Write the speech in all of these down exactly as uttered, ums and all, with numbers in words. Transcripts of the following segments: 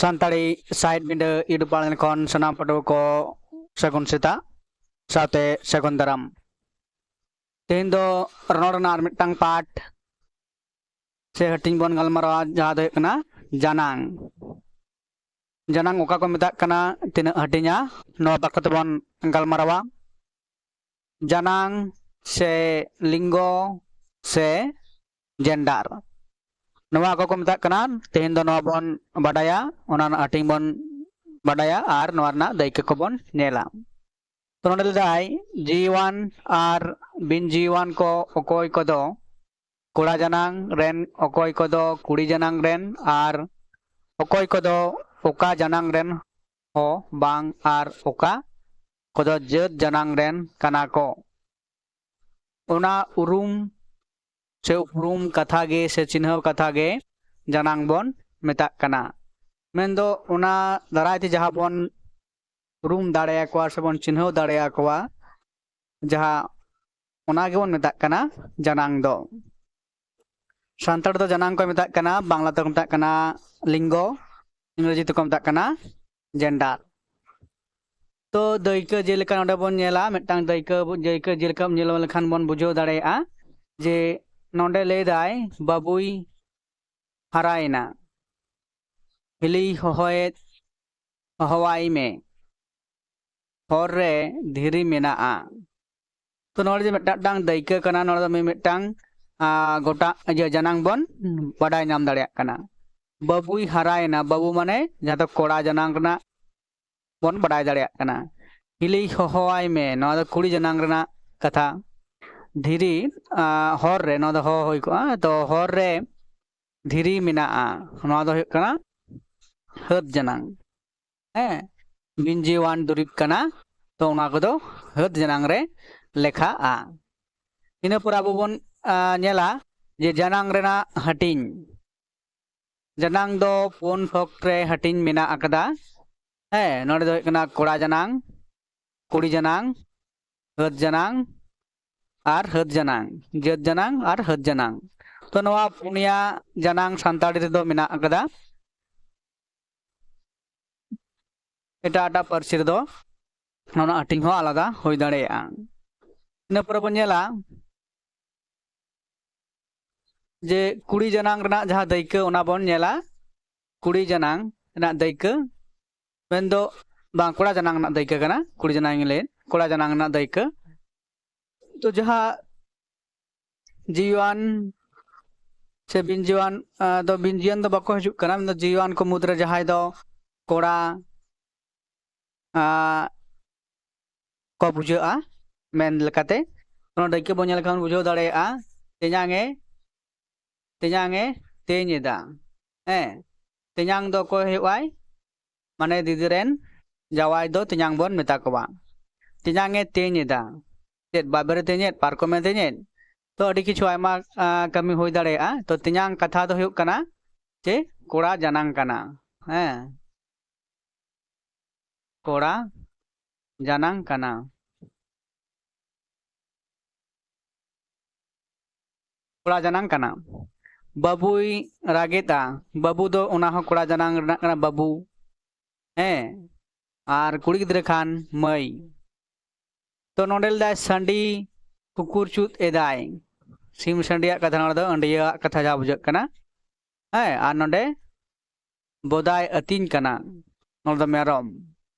Santali side ᱵᱤᱸᱰᱟᱹ YouTube ᱯᱟᱲᱟᱝ ᱠᱷᱚᱱ ᱥᱟᱱᱟᱢ ᱯᱟᱹᱴᱷᱩᱣᱟᱹ ᱠᱚ ᱥᱟᱹᱜᱩᱱ ᱥᱮᱛᱟᱜ ᱥᱟᱶᱛᱮ ᱥᱟᱹᱜᱩᱱ ᱫᱟᱨᱟᱢ᱾ ᱛᱮᱦᱮᱧ ᱫᱚ ᱨᱚᱱᱚᱲ ᱨᱮᱱᱟᱜ ᱟᱨ ᱢᱤᱫᱴᱟᱝ ᱯᱟᱨᱴ ᱥᱮ ᱦᱟᱹᱴᱤᱧ ᱵᱚᱱ ᱜᱟᱞᱢᱟᱨᱟᱣᱟ, ᱡᱟᱦᱟᱸ ᱫᱚ ᱦᱩᱭᱩᱜ ᱠᱟᱱᱟ ᱡᱟᱱᱟᱝ᱾ ᱡᱟᱱᱟᱝ ᱚᱠᱟ ᱠᱚ ᱢᱮᱛᱟᱜ ᱠᱟᱱᱟ, ᱛᱤᱱᱟᱹᱜ ᱦᱟᱹᱴᱤᱧᱟ, ᱱᱚᱣᱟ ᱵᱟᱠᱷᱨᱟ ᱛᱮᱵᱚᱱ ᱜᱟᱞᱢᱟᱨᱟᱣᱟ᱾ ᱡᱟᱱᱟᱝ ᱥᱮ ᱞᱤᱝᱜᱚ ᱥᱮ ᱡᱮᱱᱰᱟᱨ, ᱱᱚᱣᱟ ᱚᱠᱟ ᱠᱚ ᱢᱮᱛᱟᱜ ᱠᱟᱱᱟ, ᱛᱮᱦᱮᱧ ᱫᱚ ᱱᱚᱣᱟ ᱵᱚᱱ ᱵᱟᱰᱟᱭᱟ, ᱚᱱᱟ ᱨᱮᱱᱟᱜ ᱦᱟᱹᱴᱤᱧ ᱵᱚᱱ ᱵᱟᱰᱟᱭᱟ ᱟᱨ ᱱᱚᱣᱟ ᱨᱮᱱᱟᱜ ᱫᱟᱹᱭᱠᱟᱹ ᱠᱚᱵᱚᱱ ᱧᱮᱞᱟ᱾ ᱛᱚ ᱱᱚᱰᱮ ᱞᱟᱹᱭᱫᱟᱭ ᱡᱤᱣᱤᱣᱟᱱ ᱟᱨ ᱵᱤᱱ ᱡᱤᱣᱤᱣᱟᱱ ᱠᱚ ᱚᱠᱚᱭ ᱠᱚᱫᱚ ᱠᱚᱲᱟ ᱡᱟᱱᱟᱝ ᱨᱮᱱ, ᱚᱠᱚᱭ ᱠᱚᱫᱚ ᱠᱩᱲᱤ ᱡᱟᱱᱟᱝ ᱨᱮᱱ, ᱟᱨ ᱚᱠᱚᱭ ᱠᱚᱫᱚ ᱚᱠᱟ ᱡᱟᱱᱟᱝ ᱨᱮᱱ ᱦᱚᱸ ᱵᱟᱝ, ᱟᱨ ᱚᱠᱟ ᱠᱚᱫᱚ ᱡᱟᱹᱛ ᱡᱟᱱᱟᱝ ᱨᱮᱱ ᱠᱟᱱᱟ ᱠᱚ᱾ ᱚᱱᱟ ᱩᱨᱩᱢ ᱥᱮ ᱩᱯᱨᱩᱢ ᱠᱟᱛᱷᱟ ᱜᱮ ᱥᱮ ᱪᱤᱱᱦᱟᱹᱣ ᱠᱟᱛᱷᱟ ᱜᱮ ᱡᱟᱱᱟᱝ ᱵᱚᱱ ᱢᱮᱛᱟᱜ ᱠᱟᱱᱟ᱾ ᱢᱮᱱᱫᱚ ᱚᱱᱟ ᱫᱟᱨᱟᱭ ᱛᱮ ᱡᱟᱦᱟᱸ ᱵᱚᱱ ᱩᱨᱩᱢ ᱫᱟᱲᱮᱭᱟᱠᱚᱣᱟ ᱥᱮᱵᱚᱱ ᱪᱤᱱᱦᱟᱹᱣ ᱫᱟᱲᱮᱭᱟᱠᱚᱣᱟ, ᱡᱟᱦᱟᱸ ᱚᱱᱟ ᱜᱮᱵᱚᱱ ᱢᱮᱛᱟᱜ ᱠᱟᱱᱟ ᱡᱟᱱᱟᱝ ᱫᱚ᱾ ᱥᱟᱱᱛᱟᱲ ᱫᱚ ᱡᱟᱱᱟᱝ ᱠᱚ ᱢᱮᱛᱟᱜ ᱠᱟᱱᱟ, ᱵᱟᱝᱞᱟ ᱛᱮᱠᱚ ᱢᱮᱛᱟᱜ ᱠᱟᱱᱟ ᱞᱤᱝᱜᱚ, ᱤᱝᱨᱮᱡᱤ ᱛᱮᱠᱚ ᱢᱮᱛᱟᱜ ᱠᱟᱱᱟ ᱡᱮᱱᱰᱟᱨ᱾ ᱛᱚ ᱫᱟᱹᱭᱠᱟᱹ ᱡᱮᱞᱮᱠᱟ ᱱᱚᱰᱮ ᱵᱚᱱ ᱧᱮᱞᱟ, ᱢᱤᱫᱴᱟᱝ ᱫᱟᱹᱭᱠᱟᱹ ᱫᱟᱹᱭᱠᱟᱹ ᱡᱮᱞᱮᱠᱟ ᱧᱮᱞ ᱞᱮᱠᱷᱟᱱ ᱵᱚᱱ ᱵᱩᱡᱷᱟᱹᱣ ᱫᱟᱲᱮᱭᱟᱜᱼᱟ ᱡᱮ ᱱᱚᱰᱮ ᱞᱟᱹᱭᱫᱟᱭ, ᱵᱟᱹᱵᱩᱭ ᱦᱟᱨᱟᱭᱮᱱᱟ, ᱦᱤᱞᱤ ᱦᱚᱦᱚᱭᱮᱫ ᱦᱚᱦᱚᱣᱟᱭ ᱢᱮ, ᱦᱚᱨ ᱨᱮ ᱫᱷᱤᱨᱤ ᱢᱮᱱᱟᱜᱼᱟ᱾ ᱛᱚ ᱱᱚᱰᱮ ᱡᱮ ᱢᱤᱫᱴᱟᱝ ᱫᱟᱹᱭᱠᱟᱹ ᱠᱟᱱᱟ, ᱱᱚᱰᱮ ᱫᱚ ᱢᱤᱫ ᱢᱤᱫᱴᱟᱝ ᱜᱚᱴᱟ ᱤᱭᱟᱹ ᱡᱟᱱᱟᱝ ᱵᱚᱱ ᱵᱟᱰᱟᱭ ᱧᱟᱢ ᱫᱟᱲᱮᱭᱟᱜ ᱠᱟᱱᱟ᱾ ᱵᱟᱹᱵᱩᱭ ᱦᱟᱨᱟᱭᱮᱱᱟ, ᱵᱟᱹᱵᱩ ᱢᱟᱱᱮ ᱡᱟᱦᱟᱸ ᱫᱚ ᱠᱚᱲᱟ ᱡᱟᱱᱟᱝ ᱨᱮᱱᱟᱜ ᱵᱚᱱ ᱵᱟᱰᱟᱭ ᱫᱟᱲᱮᱭᱟᱜ ᱠᱟᱱᱟ᱾ ᱦᱤᱞᱤ ᱦᱚᱦᱚᱣᱟᱭ ᱢᱮ, ᱱᱚᱣᱟ ᱫᱚ ᱠᱩᱲᱤ ᱡᱟᱱᱟᱝ ᱨᱮᱱᱟᱜ ᱠᱟᱛᱷᱟ᱾ ᱫᱷᱤᱨᱤ ᱦᱚᱨ ᱨᱮ, ᱱᱚᱣᱟ ᱫᱚ ᱦᱚ ᱦᱩᱭ ᱠᱚᱜᱼᱟ, ᱛᱚ ᱦᱚᱨ ᱨᱮ ᱫᱷᱤᱨᱤ ᱢᱮᱱᱟᱜᱼᱟ, ᱱᱚᱣᱟ ᱫᱚ ᱦᱩᱭᱩᱜ ᱠᱟᱱᱟ ᱦᱟᱹᱫ ᱡᱟᱱᱟᱝ᱾ ᱦᱮᱸ, ᱵᱤᱱᱡᱤᱣᱟᱱ ᱫᱩᱨᱤᱵᱽ ᱠᱟᱱᱟ, ᱛᱚ ᱚᱱᱟ ᱠᱚᱫᱚ ᱦᱟᱹᱫ ᱡᱟᱱᱟᱝ ᱨᱮ ᱞᱮᱠᱷᱟᱜᱼᱟ᱾ ᱤᱱᱟᱹ ᱯᱚᱨ ᱟᱵᱚ ᱵᱚᱱ ᱧᱮᱞᱟ ᱡᱮ ᱡᱟᱱᱟᱝ ᱨᱮᱱᱟᱜ ᱦᱟᱹᱴᱤᱧ᱾ ᱡᱟᱱᱟᱝ ᱫᱚ ᱯᱩᱱ ᱛᱷᱚᱠ ᱨᱮ ᱦᱟᱹᱴᱤᱧ ᱢᱮᱱᱟᱜ ᱟᱠᱟᱫᱟ᱾ ᱦᱮᱸ, ᱱᱚᱰᱮ ᱫᱚ ᱦᱩᱭᱩᱜ ᱠᱟᱱᱟ ᱠᱚᱲᱟ ᱡᱟᱱᱟᱝ, ᱠᱩᱲᱤ ᱡᱟᱱᱟᱝ, ᱦᱟᱹᱫ ᱡᱟᱱᱟᱝ ᱟᱨ ᱦᱟᱹᱫ ᱡᱟᱱᱟᱝ, ᱡᱟᱹᱛ ᱡᱟᱱᱟᱝ ᱟᱨ ᱦᱟᱹᱫ ᱡᱟᱱᱟᱝ᱾ ᱛᱚ ᱱᱚᱣᱟ ᱯᱩᱱᱭᱟ ᱡᱟᱱᱟᱝ ᱥᱟᱱᱛᱟᱲᱤ ᱨᱮᱫᱚ ᱢᱮᱱᱟᱜ ᱟᱠᱟᱫᱟ᱾ ᱮᱴᱟᱜ ᱮᱴᱟᱜ ᱯᱟᱹᱨᱥᱤ ᱨᱮᱫᱚ ᱚᱱᱟ ᱦᱟᱹᱴᱤᱧ ᱦᱚᱸ ᱟᱞᱟᱫᱟ ᱦᱩᱭ ᱫᱟᱲᱮᱭᱟᱜᱼᱟ᱾ ᱤᱱᱟᱹ ᱯᱚᱨᱮ ᱵᱚᱱ ᱧᱮᱞᱟ ᱡᱮ ᱠᱩᱲᱤ ᱡᱟᱱᱟᱝ ᱨᱮᱱᱟᱜ ᱡᱟᱦᱟᱸ ᱫᱟᱹᱭᱠᱟᱹ, ᱚᱱᱟ ᱵᱚᱱ ᱧᱮᱞᱟ᱾ ᱠᱩᱲᱤ ᱡᱟᱱᱟᱝ ᱨᱮᱱᱟᱜ ᱫᱟᱹᱭᱠᱟᱹ ᱢᱮᱱᱫᱚ, ᱵᱟᱝ, ᱠᱚᱲᱟ ᱡᱟᱱᱟᱝ ᱨᱮᱱᱟᱜ ᱫᱟᱹᱭᱠᱟᱹ ᱠᱟᱱᱟ, ᱠᱩᱲᱤ ᱡᱟᱱᱟᱝ ᱤᱧ ᱞᱟᱹᱭᱮᱫ, ᱠᱚᱲᱟ ᱡᱟᱱᱟᱝ ᱨᱮᱱᱟᱜ ᱫᱟᱹᱭᱠᱟᱹ᱾ ᱛᱚ ᱡᱟᱦᱟᱸ ᱡᱤᱣᱤᱣᱟᱱ ᱥᱮ ᱵᱤᱱ ᱡᱤᱣᱤᱣᱟᱱ, ᱟᱸ, ᱫᱚ ᱵᱤᱱ ᱡᱤᱣᱤᱣᱟᱱ ᱫᱚ ᱵᱟᱠᱚ ᱦᱤᱡᱩᱜ ᱠᱟᱱᱟ, ᱢᱮᱱᱫᱚ ᱡᱤᱣᱤᱣᱟᱱ ᱠᱚ ᱢᱩᱫᱽᱨᱮ ᱡᱟᱦᱟᱸᱭ ᱫᱚ ᱠᱚᱲᱟ, ᱟᱸ, ᱠᱚ ᱵᱩᱡᱷᱟᱹᱜᱼᱟ᱾ ᱢᱮᱱ ᱞᱮᱠᱟᱛᱮ ᱚᱱᱟ ᱫᱟᱹᱭᱠᱟᱹ ᱵᱚᱱ ᱧᱮᱞ ᱞᱮᱠᱷᱟᱱ ᱵᱚᱱ ᱵᱩᱡᱷᱟᱹᱣ ᱫᱟᱲᱮᱭᱟᱜᱼᱟ, ᱛᱮᱧᱟᱝ ᱮ, ᱛᱮᱧᱟᱝ ᱮ ᱛᱮᱧ ᱮᱫᱟ᱾ ᱦᱮᱸ, ᱛᱮᱧᱟᱝ ᱫᱚ ᱚᱠᱚᱭ ᱦᱩᱭᱩᱜᱼᱟᱭ? ᱢᱟᱱᱮ ᱫᱤᱫᱤ ᱨᱮᱱ ᱡᱟᱶᱟᱭ ᱫᱚ ᱛᱮᱧᱟᱝ ᱵᱚᱱ ᱢᱮᱛᱟ ᱠᱚᱣᱟ᱾ ᱛᱮᱧᱟᱝ ᱮ ᱛᱮᱧ ᱮᱫᱟ, ᱪᱮᱫ ᱵᱟᱵᱮᱨ ᱮ ᱛᱮᱧᱮᱫ, ᱯᱟᱨᱠᱚᱢ ᱮ ᱛᱮᱧᱮᱫ, ᱛᱚ ᱟᱹᱰᱤ ᱠᱤᱪᱷᱩ ᱟᱭᱢᱟ, ᱟᱸ, ᱠᱟᱹᱢᱤ ᱦᱩᱭ ᱫᱟᱲᱮᱭᱟᱜᱼᱟ᱾ ᱛᱚ ᱛᱮᱧᱟᱝ ᱠᱟᱛᱷᱟ ᱫᱚ ᱦᱩᱭᱩᱜ ᱠᱟᱱᱟ ᱡᱮ ᱠᱚᱲᱟ ᱡᱟᱱᱟᱝ ᱠᱟᱱᱟ᱾ ᱦᱮᱸ, ᱠᱚᱲᱟ ᱡᱟᱱᱟᱝ ᱠᱟᱱᱟ᱾ ᱠᱚᱲᱟ ᱡᱟᱱᱟᱝ ᱠᱟᱱᱟ᱾ ᱵᱟᱹᱵᱩᱭ ᱨᱟᱜᱮᱫᱼᱟ, ᱵᱟᱹᱵᱩ ᱫᱚ ᱚᱱᱟ ᱦᱚᱸ ᱠᱚᱲᱟ ᱡᱟᱱᱟᱝ ᱨᱮᱱᱟᱜ ᱠᱟᱱᱟ, ᱵᱟᱹᱵᱩ᱾ ᱦᱮᱸ, ᱟᱨ ᱠᱩᱲᱤ ᱜᱤᱫᱽᱨᱟᱹ ᱠᱷᱟᱱ ᱢᱟᱹᱭ᱾ ᱛᱚ ᱱᱚᱰᱮ ᱞᱮᱫᱟᱭ ᱥᱟᱺᱰᱤ ᱠᱩᱠᱩᱨ ᱪᱩᱫ ᱮᱫᱟᱭ᱾ ᱥᱤᱢ ᱥᱟᱺᱰᱤᱭᱟᱜ ᱠᱟᱛᱷᱟ, ᱱᱚᱰᱮ ᱫᱚ ᱟᱹᱰᱭᱟᱹᱣᱟᱜ ᱠᱟᱛᱷᱟ ᱡᱟᱦᱟᱸ ᱵᱩᱡᱷᱟᱹᱜ ᱠᱟᱱᱟ᱾ ᱦᱮᱸ, ᱟᱨ ᱱᱚᱰᱮ ᱵᱚᱫᱟᱭ ᱟᱹᱛᱤᱧ ᱠᱟᱱᱟ, ᱱᱚᱰᱮ ᱫᱚ ᱢᱮᱨᱚᱢ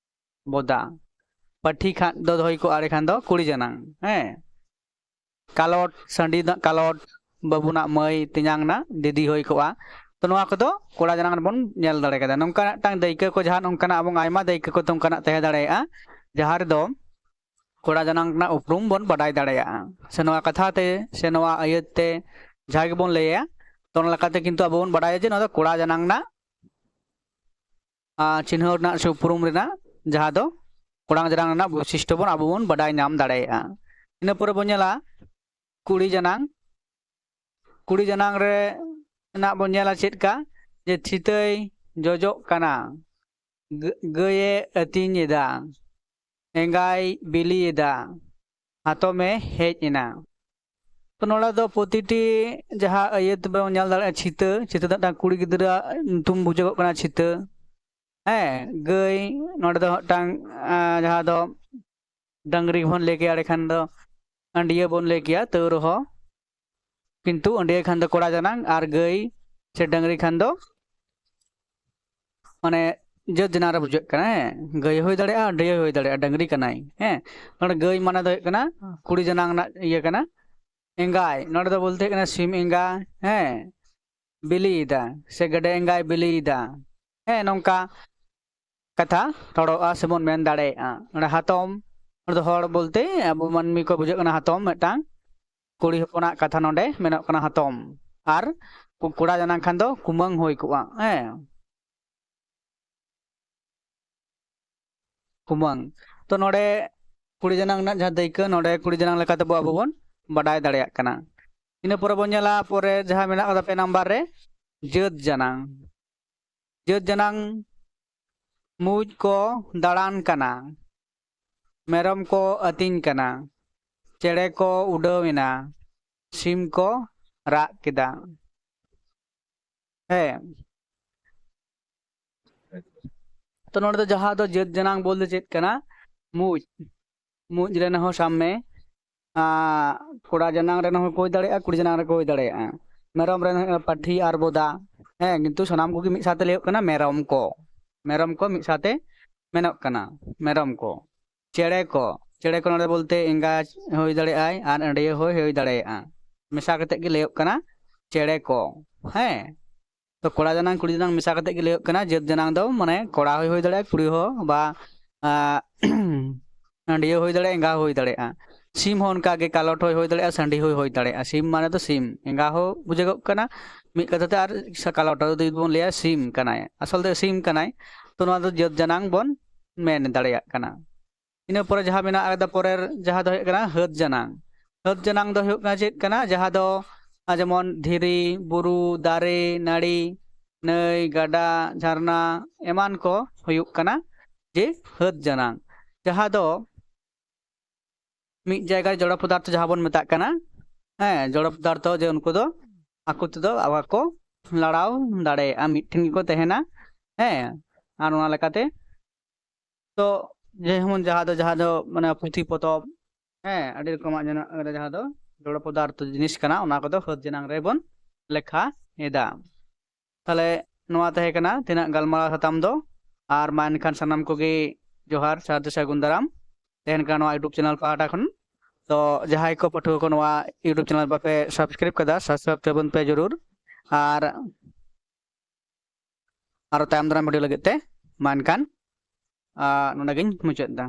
ᱵᱚᱫᱟ᱾ ᱯᱟᱹᱴᱷᱤ ᱠᱷᱟᱱ ᱫᱚ ᱦᱩᱭ ᱠᱚᱜᱼᱟ, ᱮᱸᱰᱮᱠᱷᱟᱱ ᱫᱚ ᱠᱩᱲᱤ ᱡᱟᱱᱟᱝ᱾ ᱦᱮᱸ, ᱠᱟᱞᱚᱴ, ᱥᱟᱺᱰᱤ ᱨᱮᱱᱟᱜ ᱠᱟᱞᱚᱴ, ᱵᱟᱹᱵᱩᱱᱟᱜ ᱢᱟᱹᱭ, ᱛᱮᱧᱟᱝ ᱨᱮᱱᱟᱜ ᱫᱤᱫᱤ ᱦᱩᱭ ᱠᱚᱜᱼᱟ᱾ ᱛᱚ ᱱᱚᱣᱟ ᱠᱚᱫᱚ ᱠᱚᱲᱟ ᱡᱟᱱᱟᱝ ᱨᱮᱵᱚᱱ ᱧᱮᱞ ᱫᱟᱲᱮ ᱠᱟᱫᱟ᱾ ᱱᱚᱝᱠᱟ ᱢᱤᱫᱴᱟᱝ ᱫᱟᱹᱭᱠᱟᱹ ᱠᱚ, ᱡᱟᱦᱟᱸ ᱱᱚᱝᱠᱟᱱᱟᱜ ᱟᱵᱚ ᱟᱭᱢᱟ ᱫᱟᱹᱭᱠᱟᱹ ᱠᱚ ᱱᱚᱝᱠᱟᱱᱟᱜ ᱛᱟᱦᱮᱸ ᱫᱟᱲᱮᱭᱟᱜᱼᱟ, ᱡᱟᱦᱟᱸ ᱨᱮᱫᱚ ᱠᱚᱲᱟ ᱡᱟᱱᱟᱝ ᱨᱮᱱᱟᱜ ᱩᱯᱨᱩᱢ ᱵᱚᱱ ᱵᱟᱰᱟᱭ ᱫᱟᱲᱮᱭᱟᱜᱼᱟ, ᱥᱮ ᱱᱚᱣᱟ ᱠᱟᱛᱷᱟ ᱛᱮ ᱥᱮ ᱱᱚᱣᱟ ᱟᱹᱭᱟᱹᱛ ᱛᱮ ᱡᱟᱦᱟᱸ ᱜᱮᱵᱚᱱ ᱞᱟᱹᱭᱟ, ᱛᱚ ᱚᱱᱟ ᱞᱮᱠᱟᱛᱮ ᱠᱤᱱᱛᱩ ᱟᱵᱚ ᱵᱚᱱ ᱵᱟᱰᱟᱭᱟ ᱡᱮ ᱱᱚᱣᱟ ᱫᱚ ᱠᱚᱲᱟ ᱡᱟᱱᱟᱝ ᱨᱮᱱᱟᱜ, ᱟᱸ, ᱪᱤᱱᱦᱟᱹᱣ ᱨᱮᱱᱟᱜ ᱥᱮ ᱩᱯᱨᱩᱢ ᱨᱮᱱᱟᱜ, ᱡᱟᱦᱟᱸ ᱫᱚ ᱠᱚᱲᱟ ᱡᱟᱱᱟᱝ ᱨᱮᱱᱟᱜ ᱵᱳᱭᱥᱤᱥᱴᱚ ᱵᱚᱱ ᱟᱵᱚ ᱵᱚᱱ ᱵᱟᱰᱟᱭ ᱧᱟᱢ ᱫᱟᱲᱮᱭᱟᱜᱼᱟ᱾ ᱤᱱᱟᱹ ᱯᱚᱨᱮ ᱵᱚᱱ ᱧᱮᱞᱟ ᱠᱩᱲᱤ ᱡᱟᱱᱟᱝ᱾ ᱠᱩᱲᱤ ᱡᱟᱱᱟᱝ ᱨᱮ ᱱᱟᱜ ᱵᱚᱱ ᱧᱮᱞᱟ ᱪᱮᱫ ᱠᱟ, ᱡᱮ ᱪᱷᱤᱛᱟᱹᱭ ᱡᱚᱡᱚᱜ ᱠᱟᱱᱟ, ᱜᱟᱹ-, ᱜᱟᱹᱭᱮ ᱟᱹᱛᱤᱧ ᱮᱫᱟ, ᱮᱸᱜᱟᱭ ᱵᱤᱞᱤᱭᱮᱫᱟ, ᱦᱟᱛᱚᱢᱮ ᱦᱮᱡ ᱮᱱᱟ᱾ ᱛᱚ ᱱᱚᱰᱮ ᱫᱚ ᱯᱨᱚᱛᱤᱴᱤ ᱡᱟᱦᱟᱸ ᱟᱹᱭᱟᱹᱛ ᱵᱚᱱ ᱧᱮᱞ ᱫᱟᱲᱮᱭᱟᱜᱼᱟ, ᱪᱷᱤᱛᱟᱹ, ᱪᱷᱤᱛᱟᱹ ᱫᱚ ᱢᱤᱫᱴᱟᱝ ᱠᱩᱲᱤ ᱜᱤᱫᱽᱨᱟᱹ ᱧᱩᱛᱩᱢ ᱵᱩᱡᱷᱟᱹᱜᱚᱜ ᱠᱟᱱᱟ, ᱪᱷᱤᱛᱟᱹ᱾ ᱦᱮᱸ, ᱜᱟᱹᱭ, ᱱᱚᱰᱮ ᱫᱚ ᱢᱤᱫᱴᱟᱝ ᱟᱸ, ᱡᱟᱦᱟᱸ ᱫᱚ ᱰᱟᱹᱝᱨᱤ ᱵᱚᱱ ᱞᱟᱹᱭ ᱠᱮᱭᱟ, ᱮᱸᱰᱮᱠᱷᱟᱱ ᱫᱚ ᱟᱹᱰᱭᱟᱹ ᱵᱚᱱ ᱞᱟᱹᱭ ᱠᱮᱭᱟ, ᱛᱟᱹᱣ ᱨᱮᱦᱚᱸ ᱠᱤᱱᱛᱩ ᱟᱹᱰᱭᱟᱹ ᱠᱷᱟᱱ ᱫᱚ ᱠᱚᱲᱟ ᱡᱟᱱᱟᱝ, ᱟᱨ ᱜᱟᱹᱭ ᱥᱮ ᱰᱟᱹᱝᱨᱤ ᱠᱷᱟᱱ ᱫᱚ ᱢᱟᱱᱮ ᱡᱟᱹᱛ ᱡᱟᱱᱟᱝ ᱨᱮ ᱵᱩᱡᱷᱟᱹᱜ ᱠᱟᱱᱟ᱾ ᱦᱮᱸ, ᱜᱟᱹᱭ ᱦᱩᱭ ᱫᱟᱲᱮᱭᱟᱜᱼᱟ, ᱟᱹᱰᱭᱟᱹ ᱦᱩᱭ ᱫᱟᱲᱮᱭᱟᱜᱼᱟ, ᱰᱟᱹᱝᱨᱤ ᱠᱟᱱᱟᱭ᱾ ᱦᱮᱸ, ᱱᱚᱰᱮ ᱜᱟᱹᱭ ᱢᱟᱱᱮ ᱫᱚ ᱦᱩᱭᱩᱜ ᱠᱟᱱᱟ ᱠᱩᱲᱤ ᱡᱟᱱᱟᱝ ᱨᱮᱱᱟᱜ ᱤᱭᱟᱹ ᱠᱟᱱᱟ᱾ ᱮᱸᱜᱟᱭ, ᱱᱚᱰᱮ ᱫᱚ ᱵᱚᱞᱛᱮ ᱦᱩᱭᱩᱜ ᱠᱟᱱᱟ ᱥᱤᱢ ᱮᱸᱜᱟ᱾ ᱦᱮᱸ, ᱵᱤᱞᱤᱭᱮᱫᱟ ᱥᱮ ᱜᱮᱰᱮ ᱮᱸᱜᱟᱭ ᱵᱤᱞᱤᱭᱮᱫᱟ᱾ ᱦᱮᱸ, ᱱᱚᱝᱠᱟ ᱠᱟᱛᱷᱟ ᱨᱚᱲᱚᱜᱼᱟ ᱥᱮᱵᱚᱱ ᱢᱮᱱ ᱫᱟᱲᱮᱭᱟᱜᱼᱟ᱾ ᱱᱚᱰᱮ ᱦᱟᱛᱚᱢ, ᱱᱚᱰᱮ ᱫᱚ ᱦᱚᱲ ᱵᱚᱞᱛᱮ ᱟᱵᱚ ᱢᱟᱹᱱᱢᱤ ᱠᱚ ᱵᱩᱡᱷᱟᱹᱜ ᱠᱟᱱᱟ ᱦᱟᱛᱚᱢ, ᱢᱤᱫᱴᱟᱝ ᱠᱩᱲᱤ ᱦᱚᱯᱚᱱᱟᱜ ᱠᱟᱛᱷᱟ ᱱᱚᱰᱮ ᱢᱮᱱᱚᱜ ᱠᱟᱱᱟ ᱦᱟᱛᱚᱢ᱾ ᱟᱨ ᱠᱚ-, ᱠᱚᱲᱟ ᱡᱟᱱᱟᱝ ᱠᱷᱟᱱ ᱫᱚ ᱠᱩᱢᱟᱹᱝ ᱦᱩᱭ ᱠᱚᱜᱼᱟ᱾ ᱦᱮᱸ, ᱠᱩᱢᱟᱹᱝ᱾ ᱛᱚ ᱱᱚᱰᱮ ᱠᱩᱲᱤ ᱡᱟᱱᱟᱝ ᱨᱮᱱᱟᱜ ᱡᱟᱦᱟᱸ ᱫᱟᱹᱭᱠᱟᱹ, ᱱᱚᱰᱮ ᱠᱩᱲᱤ ᱡᱟᱱᱟᱝ ᱞᱮᱠᱟᱛᱮ ᱟᱵᱚ ᱵᱚᱱ ᱵᱟᱰᱟᱭ ᱫᱟᱲᱮᱭᱟᱜ ᱠᱟᱱᱟ᱾ ᱤᱱᱟᱹ ᱯᱚᱨᱮ ᱵᱚᱱ ᱧᱮᱞᱟ, ᱯᱚᱨᱮ ᱡᱟᱦᱟᱸ ᱢᱮᱱᱟᱜ ᱠᱟᱫᱟ ᱯᱮ ᱱᱟᱢᱵᱟᱨ ᱨᱮ, ᱡᱟᱹᱛ ᱡᱟᱱᱟᱝ᱾ ᱡᱟᱹᱛ ᱡᱟᱱᱟᱝ, ᱢᱩᱡ ᱠᱚ ᱫᱟᱬᱟᱱ ᱠᱟᱱᱟ, ᱢᱮᱨᱚᱢ ᱠᱚ ᱟᱹᱛᱤᱧ ᱠᱟᱱᱟ, ᱪᱮᱬᱮ ᱠᱚ ᱩᱰᱟᱹᱣ ᱮᱱᱟ, ᱥᱤᱢ ᱠᱚ ᱨᱟᱜ ᱠᱮᱫᱟ᱾ ᱦᱮᱸ, ᱛᱚ ᱱᱚᱰᱮ ᱫᱚ ᱡᱟᱦᱟᱸ ᱫᱚ ᱡᱟᱹᱛ ᱡᱟᱱᱟᱝ ᱵᱚᱞᱛᱮ ᱪᱮᱫ ᱠᱟᱱᱟ? ᱢᱩᱡ᱾ ᱢᱩᱡ ᱨᱮᱱ ᱦᱚᱸ ᱥᱟᱵ ᱢᱮ, ᱟᱸ, ᱠᱚᱲᱟ ᱡᱟᱱᱟᱝ ᱨᱮᱱ ᱦᱚᱸ ᱠᱚ ᱦᱩᱭ ᱫᱟᱲᱮᱭᱟᱜᱼᱟ, ᱠᱩᱲᱤ ᱡᱟᱱᱟᱝ ᱨᱮᱠᱚ ᱦᱩᱭ ᱫᱟᱲᱮᱭᱟᱜᱼᱟ᱾ ᱢᱮᱨᱚᱢ ᱨᱮᱱ ᱦᱚᱸ ᱯᱟᱹᱴᱷᱤ ᱟᱨ ᱵᱚᱫᱟ᱾ ᱦᱮᱸ, ᱠᱤᱱᱛᱩ ᱥᱟᱱᱟᱢ ᱠᱚᱜᱮ ᱢᱤᱫ ᱥᱟᱶᱛᱮ ᱞᱟᱹᱭᱚᱜ ᱠᱟᱱᱟ ᱢᱮᱨᱚᱢ ᱠᱚ᱾ ᱢᱮᱨᱚᱢ ᱠᱚ ᱢᱤᱫ ᱥᱟᱶᱛᱮ ᱢᱮᱱᱚᱜ ᱠᱟᱱᱟ, ᱢᱮᱨᱚᱢ ᱠᱚ᱾ ᱪᱮᱬᱮ ᱠᱚ, ᱪᱮᱬᱮ ᱠᱚ ᱱᱚᱰᱮ ᱵᱚᱞᱛᱮ ᱮᱸᱜᱟ ᱦᱩᱭ ᱫᱟᱲᱮᱭᱟᱜᱼᱟᱭ ᱟᱨ ᱟᱹᱰᱭᱟᱹ ᱦᱚᱸᱭ ᱦᱩᱭ ᱫᱟᱲᱮᱭᱟᱜᱼᱟ᱾ ᱢᱮᱥᱟ ᱠᱟᱛᱮ ᱜᱮ ᱞᱟᱹᱭᱚᱜ ᱠᱟᱱᱟ ᱪᱮᱬᱮ ᱠᱚ᱾ ᱦᱮᱸ, ᱛᱚ ᱠᱚᱲᱟ ᱡᱟᱱᱟᱝ ᱠᱩᱲᱤ ᱡᱟᱱᱟᱝ ᱢᱮᱥᱟ ᱠᱟᱛᱮ ᱜᱮ ᱞᱟᱹᱭᱚᱜ ᱠᱟᱱᱟ᱾ ᱡᱟᱹᱛ ᱡᱟᱱᱟᱝ ᱫᱚ ᱢᱟᱱᱮ ᱠᱚᱲᱟ ᱦᱚᱸᱭ ᱦᱩᱭ ᱫᱟᱲᱮᱭᱟᱜᱼᱟ, ᱠᱩᱲᱤ ᱦᱚᱸ, ᱵᱟ, ᱟᱸ, ᱟᱹᱰᱭᱟᱹ ᱦᱩᱭ ᱫᱟᱲᱮᱭᱟᱜᱼᱟ, ᱮᱸᱜᱟ ᱦᱚᱸ ᱦᱩᱭ ᱫᱟᱲᱮᱭᱟᱜᱼᱟ᱾ ᱥᱤᱢ ᱦᱚᱸ ᱚᱱᱠᱟ ᱜᱮ ᱠᱟᱞᱚᱴ ᱦᱚᱸᱭ ᱦᱩᱭ ᱫᱟᱲᱮᱭᱟᱜᱼᱟ, ᱥᱟᱺᱰᱤ ᱦᱚᱸᱭ ᱦᱩᱭ ᱫᱟᱲᱮᱭᱟᱜᱼᱟ᱾ ᱥᱤᱢ ᱢᱟᱱᱮ ᱫᱚ ᱥᱤᱢ, ᱮᱸᱜᱟ ᱦᱚᱸ ᱵᱩᱡᱷᱟᱹᱜᱚᱜ ᱠᱟᱱᱟ᱾ ᱢᱤᱫ ᱠᱟᱛᱷᱟ ᱛᱮ ᱟᱨ ᱥᱟ-, ᱠᱟᱞᱚᱴ ᱦᱚᱸ ᱡᱩᱫᱤ ᱵᱚᱱ ᱞᱟᱹᱭᱟ ᱥᱤᱢ ᱠᱟᱱᱟᱭ, ᱟᱥᱚᱞ ᱛᱮ ᱥᱤᱢ ᱠᱟᱱᱟᱭ, ᱛᱚ ᱱᱚᱣᱟ ᱫᱚ ᱡᱟᱹᱛ ᱡᱟᱱᱟᱝ ᱵᱚᱱ ᱢᱮᱱ ᱫᱟᱲᱮᱭᱟᱜ ᱠᱟᱱᱟ᱾ ᱤᱱᱟᱹ ᱯᱚᱨᱮ ᱡᱟᱦᱟᱸ ᱢᱮᱱᱟᱜ ᱟᱠᱟᱫᱟ ᱯᱚᱨᱮᱨ, ᱡᱟᱦᱟᱸ ᱫᱚ ᱦᱩᱭᱩᱜ ᱠᱟᱱᱟ ᱦᱟᱹᱛ ᱡᱟᱱᱟᱝ᱾ ᱦᱟᱹᱛ ᱡᱟᱱᱟᱝ ᱫᱚ ᱦᱩᱭᱩᱜ ᱠᱟᱱᱟ ᱪᱮᱫ ᱠᱟᱱᱟ? ᱡᱟᱦᱟᱸ ᱫᱚ, ᱟ, ᱡᱮᱢᱚᱱ ᱫᱷᱤᱨᱤ, ᱵᱩᱨᱩ, ᱫᱟᱨᱮ, ᱱᱟᱹᱲᱤ, ᱱᱟᱹᱭ, ᱜᱟᱰᱟ, ᱡᱷᱟᱨᱱᱟ ᱮᱢᱟᱱ ᱠᱚ ᱦᱩᱭᱩᱜ ᱠᱟᱱᱟ ᱡᱮ ᱦᱟᱹᱛ ᱡᱟᱱᱟᱝ᱾ ᱡᱟᱦᱟᱸ ᱫᱚ ᱢᱤᱫ ᱡᱟᱭᱜᱟ ᱨᱮ ᱡᱚᱲᱚ ᱯᱚᱫᱟᱨᱛᱷᱚ ᱡᱟᱦᱟᱸ ᱵᱚᱱ ᱢᱮᱛᱟᱜ ᱠᱟᱱᱟ, ᱦᱮᱸ, ᱡᱚᱲᱚ ᱯᱚᱫᱟᱨᱛᱷᱚ ᱡᱮ ᱩᱱᱠᱩ ᱫᱚ ᱟᱠᱚ ᱛᱮᱫᱚ ᱟᱵᱚ ᱠᱚ ᱞᱟᱲᱟᱣ ᱫᱟᱲᱮᱭᱟᱜᱼᱟ, ᱢᱤᱫ ᱴᱷᱮᱱ ᱜᱮᱠᱚ ᱛᱟᱦᱮᱱᱟ᱾ ᱦᱮᱸ, ᱟᱨ ᱚᱱᱟ ᱞᱮᱠᱟᱛᱮ ᱛᱚ ᱡᱮᱢᱚᱱ ᱡᱟᱦᱟᱸ ᱫᱚ ᱡᱟᱦᱟᱸ ᱫᱚ ᱢᱟᱱᱮ ᱯᱩᱛᱷᱤ ᱯᱚᱛᱚᱵ, ᱦᱮᱸ, ᱟᱹᱰᱤ ᱨᱚᱠᱚᱢᱟᱜ ᱡᱮᱱᱚ-, ᱡᱟᱦᱟᱸ ᱫᱚ ᱡᱚᱲ ᱯᱚᱫᱟᱨᱛᱷᱚ ᱡᱤᱱᱤᱥ ᱠᱟᱱᱟ, ᱚᱱᱟ ᱠᱚᱫᱚ ᱦᱟᱹᱛ ᱡᱟᱱᱟᱝ ᱨᱮᱵᱚᱱ ᱞᱮᱠᱷᱟ ᱮᱫᱟ᱾ ᱛᱟᱦᱞᱮ ᱱᱚᱣᱟ ᱛᱟᱦᱮᱸ ᱠᱟᱱᱟ ᱛᱮᱦᱮᱧᱟᱜ ᱜᱟᱞᱢᱟᱨᱟᱣ ᱥᱟᱛᱟᱢ ᱫᱚ᱾ ᱟᱨ ᱢᱟ ᱮᱱᱠᱷᱟᱱ ᱥᱟᱱᱟᱢ ᱠᱚᱜᱮ ᱡᱚᱦᱟᱨ, ᱥᱟᱹᱨᱫᱤ ᱥᱟᱹᱜᱩᱱ ᱫᱟᱨᱟᱢ᱾ ᱛᱟᱦᱮᱱ ᱠᱟᱱᱟ ᱱᱚᱣᱟ YouTube channel ᱯᱟᱦᱴᱟ ᱠᱷᱚᱱ᱾ ᱛᱚ ᱡᱟᱦᱟᱸᱭ ᱠᱚ ᱯᱟᱹᱴᱷᱩᱣᱟᱹ ᱠᱚ ᱱᱚᱣᱟ YouTube channel ᱵᱟᱯᱮ subscribe ᱠᱟᱫᱟ, subscribe ᱛᱟᱵᱚᱱ ᱯᱮ ᱡᱚᱨᱩᱨ᱾ ᱟᱨ ᱟᱨᱚ ᱛᱟᱭᱚᱢ ᱫᱟᱨᱟᱢ video ᱞᱟᱹᱜᱤᱫ ᱛᱮ ᱢᱟ ᱮᱱᱠᱷᱟᱱ, ᱟᱨ ᱱᱚᱰᱮ ᱜᱤᱧ ᱢᱩᱪᱟᱹᱫ ᱮᱫᱟ᱾